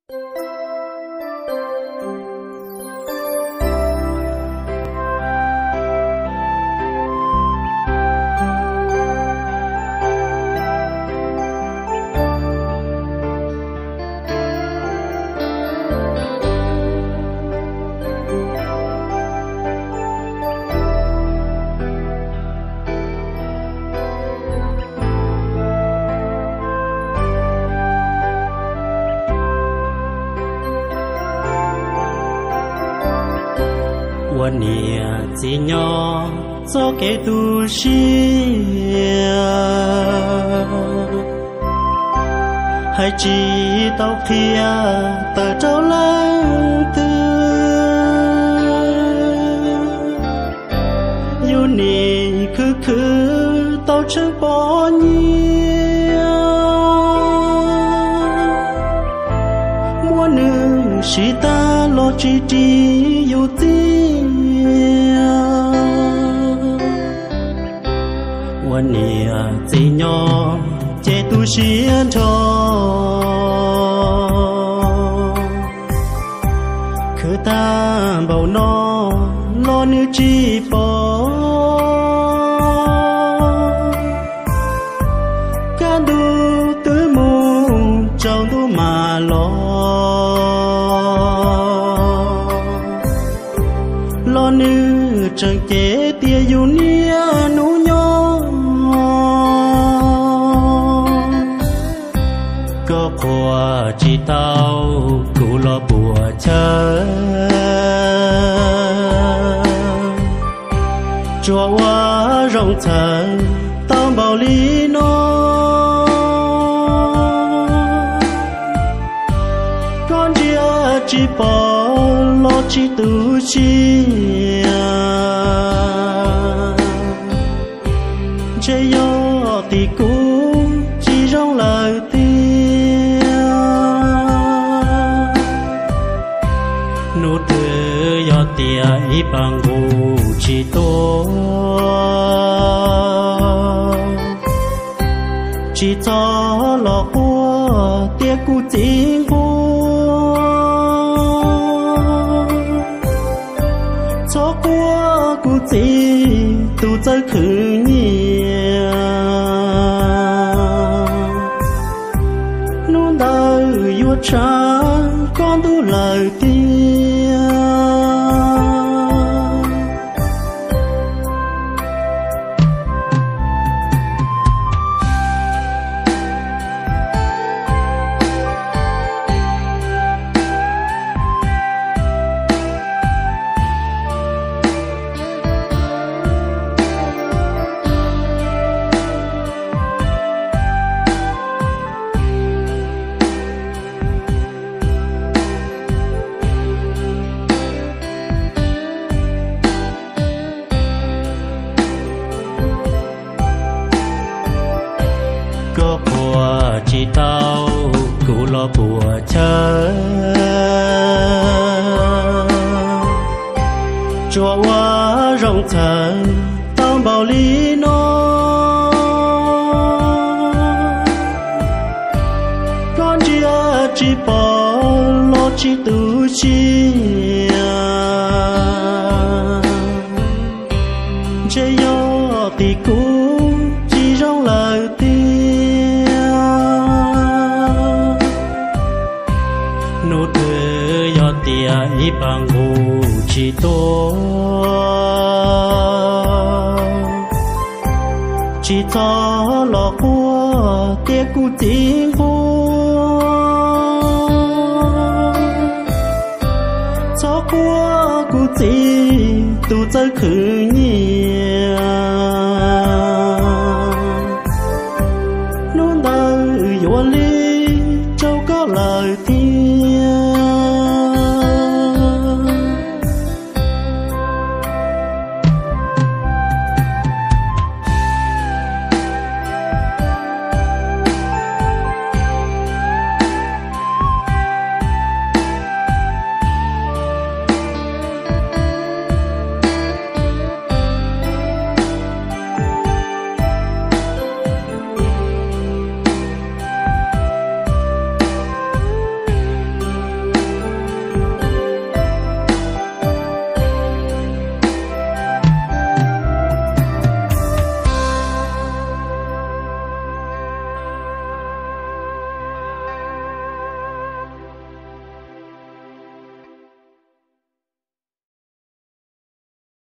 Ua niam txiv nyob txoj kev tu siab, hais tsis tau qhia tawm rau leej twg. Yus nim khwv khwv tau tsheej poj nyiaj, muab nws siv tag los tsis ris yus txiaj. Ua niam txiv nyob ces tu siab nrho, khwv tag npaum no los nws tsis pom. Kaj ntug twb mus tsaus ntuj mam los, los nws tseem cem tias yus niaj hnub nyob. Koj qhuas tsis tau kuv los puas chaw, tsuas ua zoo txhawj tau npaum li no. Koj ntsia tsis pom los tsis tu siab, ntshe yog tim kuv tsis zoo lawm tiag. Hnub twg yog tias ib pas nqus tsis tuaj, tsis txhob los quaj tias kuv txiv nquag, txhob quaj kuv txiv tus txawj khwv nyiaj. Hnub ntawd yuav tshav koj ntuj lawm tiag. Koj qhuas tsis tau kuv los puas chaw, tsuas ua zoo txhawj tau npaum li no. Koj ntsia tsis pom los tsis tu siab, ntshe yog tim kuv tsis zoo lawm tiag. Hnub twg yog tias ib pas nqus tsis tuaj, tsis txhob los quaj tias kuv txiv nquag, txhob quaj kuv txiv tus txawj khwv nyiaj. Hnub ntawd yuav lig rau koj lawm tiag.